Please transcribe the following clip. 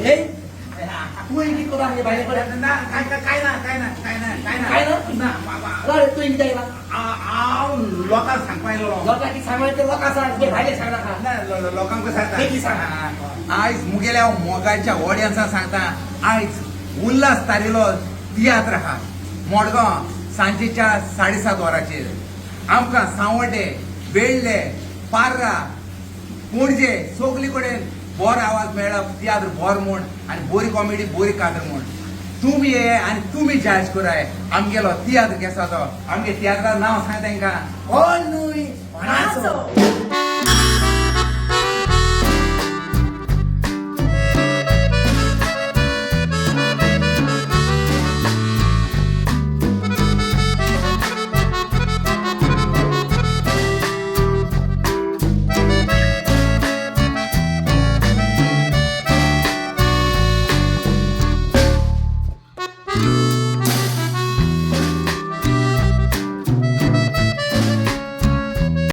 हे तूं कितें करता आमगे बायले कडेन? ना, काय काय ना, काय ना, काय ना, काय ना. काय ना? ना बाबा. अरे, तूं कितें आयला? हांव लोकांक सांगपा आयलो. लोकांक कितें सांगलें तें लोकांक सांग, तुगे भायले सांग नाका. ना, लोकांक सांगता. बेगीन सांग. आयज मुगेल्या मोगाच्या ऑडियन्साक सांगता, आयज उल्हास तारिलो तियात्र आहा मडगांव, सांजेच्या 7:30 वरांचेर. आमकां सांवड्डे, वेळ्ळे, पार्रा, पणजे सगली कडेन बरो आवाज मेळ्ळा, तियात्र बरो म्हूण आनी बरी कॉमेडी, बरी कांतर म्हूण. तुमी ये आनी तुमी जज कराय आमगेलो तियात्र केसो तो. आमगे तियात्रा नांव सांग तांकां. कोण न्हय, कोणाचो.